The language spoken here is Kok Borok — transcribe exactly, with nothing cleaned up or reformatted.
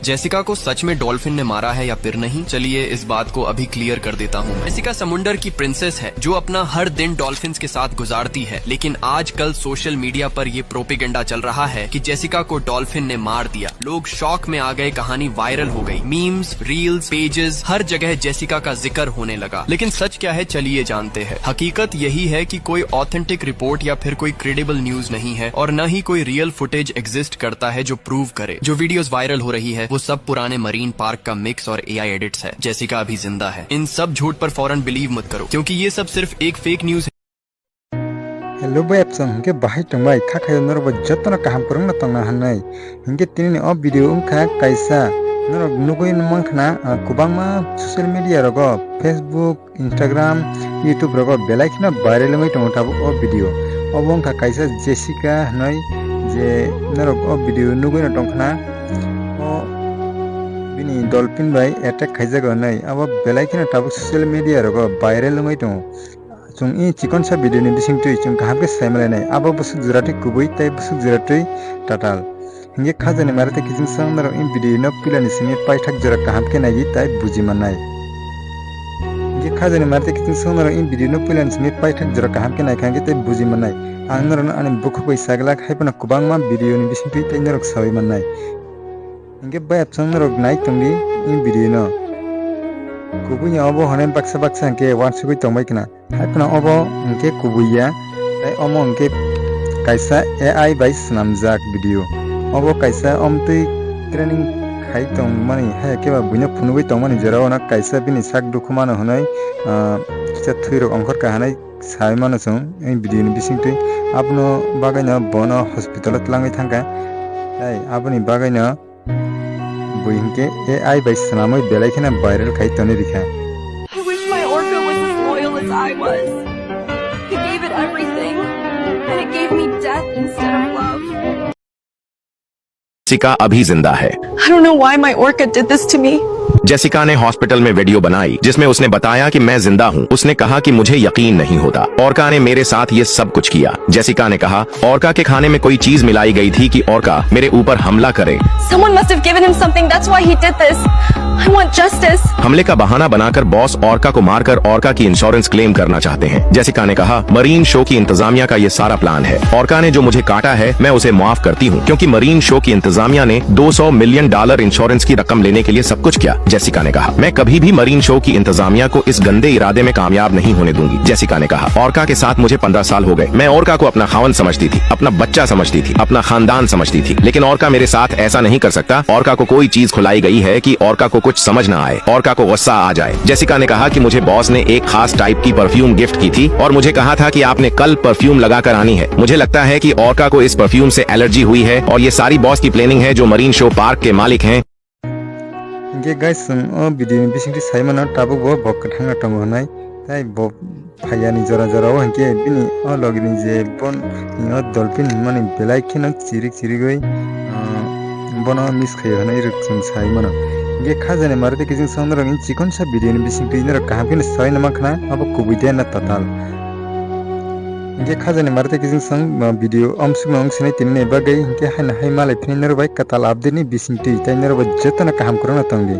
जेसिका को सच में डॉल्फिन ने मारा है या फिर नहीं, चलिए इस बात को अभी क्लियर कर देता हूँ। जेसिका समुंदर की प्रिंसेस है जो अपना हर दिन डॉल्फिन्स के साथ गुजारती है, लेकिन आजकल सोशल मीडिया पर ये प्रोपेगेंडा चल रहा है कि जेसिका को डॉल्फिन ने मार दिया। लोग शॉक में आ गए, कहानी वायरल हो गई, मीम्स, रील्स, पेजेस, हर जगह जेसिका का जिक्र होने लगा। लेकिन सच क्या है, चलिए जानते हैं। हकीकत यही है कि कोई ऑथेंटिक रिपोर्ट या फिर कोई क्रेडिबल न्यूज नहीं है और न ही कोई रियल फुटेज एग्जिस्ट करता है जो प्रूव करे। जो वीडियोस वायरल हो रही है वो सब पुराने मरीन पार्क का मिक्स और एआई एडिट्स है। जेसिका अभी जिंदा है। इन सब झूठ पर फौरन बिलीव मत करो क्योंकि ये सब सिर्फ एक फेक न्यूज है। Hello bai apsang, hingke bahai tongbai kha khayo norok bo jotono kaham kwrwngno tongna hwnwi. Hingke tini ni o video wngkha kaisa norok nugwi mankha na, ah, kwbangma social media rogo, Facebook, Instagram, YouTube rogo belai kheno viral wngwi tongo tabuk o video. Obo wngkha kaisa Jessica hwnwi je norok o video nugwi no tongkha na. O bini dolphin bai attack khaijago hwnwi abo belai kheno tabuk social media rogo viral wngwi tongo. Chwng i chikonsa video ni bisingtwi chwng kaham khe sai manlainai. Abo bwswk jora twi kubui tei bwswk jora twi tatal. Hingke khajani mare tei kiching swng norok i video no puila ni simi paithak jora kaham khe nai di tai buji mannai. Hingke khajani mare tei kiching swng norok i video no puila ni simi paithak jora kaham khe nai kha hingke tai buji mannai. Ang norok no ani bukhuk bai saglak hai phano kwbangma video ni bisingtwi tei norok sawi mannai. Hingke bai apsang norok nai tongdi i video no. Kubui ni obo hwnwi baksa baksa hingke wansugui tongbai khna. Hai phano obo hingke kubui ya, tei omo hingke kaisa A I bai swnamjak video. Obo kaisa omtwi training khai tongmani, hai khe ba buino phunugui tongmani jora ono kaisa bini sak dukhu mano hwnwi, ah, kisa thwi rok ongkhor kha hwnwi sai mano chwng, i video ni bisingtwi. Abono bagwi no bono hospital o twlangwi thangkha, tei aboni bagwi no Bo hinkhe A I bai swnamwi belai kheno viral khai tonwi rikha. I wish my orca was as loyal as I was. He gave it everything, and it gave me death instead of love. Jessica अभी जिंदा है। I don't know why my orca did this to me. Jessica ने हॉस्पिटल में वीडियो बनाई जिसमें उसने बताया कि मैं जिंदा हूँ। उसने कहा कि मुझे यकीन नहीं होता, ऑर्का ने मेरे साथ ये सब कुछ किया। जेसिका ने कहा, ऑर्का के खाने में कोई चीज मिलाई गई थी कि ऑर्का मेरे ऊपर हमला करे। Someone must have given him something, that's why he did this. I want justice. हमले का बहाना बनाकर बॉस ऑर्का को मारकर ऑर्का की इंश्योरेंस क्लेम करना चाहते हैं। जेसिका ने कहा, मरीन शो की इंतजामिया का ये सारा प्लान है। ऑर्का ने जो मुझे काटा है, मैं उसे माफ करती हूँ, क्योंकि मरीन शो की इंतजामिया ने दो सौ मिलियन डॉलर इंश्योरेंस की रकम लेने के लिए सब कुछ किया। जेसिका ने कहा, मैं कभी भी मरीन शो की इंतजामिया को इस गंदे इरादे में कामयाब नहीं होने दूंगी। जेसिका ने कहा, ऑर्का के साथ मुझे पन्द्रह साल हो गए। मैं ऑर्का को अपना खावन समझती थी, अपना बच्चा समझती थी, अपना खानदान समझती थी, लेकिन ऑर्का मेरे साथ ऐसा नहीं कर सकता। ऑर्का को कोई चीज खिलाई गई है कि ऑर्का को कुछ समझ ना आए, ऑर्का को गुस्सा आ जाए। जेसिका ने कहा कि मुझे बॉस ने एक खास टाइप की परफ्यूम गिफ्ट की थी और मुझे कहा था कि आपने कल परफ्यूम लगा कर आनी है। मुझे लगता है कि ऑर्का को इस परफ्यूम से एलर्जी हुई है और ये सारी बॉस की प्लानिंग है जो मरीन शो पार्क के मालिक हैं। Hingke guys, chwng o video ni bisingtwi sai mano, tabuk bo bok kwthang no tongo hwnwi. Tai bo phaiya ni jora jora o hinkhe bini o logi ni je bon o dolphin hinmani belai kheno chirik chirigwi, ah, bono miss khaio hwnwi rwk chwng sai mano. Hingke khajani mari tei kiching song norok ni chikon sa video ni bisingtwi norok kaham kheno sai no mankha na abo kubui de na tatal. Hingke khajani mari tei kiching song, ah, video omsuk no wng sinai tini ni bagwi hinkhe haino hai malai phini norok bai kwtal update ni bisingtwi tai norok bai jotono kaham kwrwngno tongdi.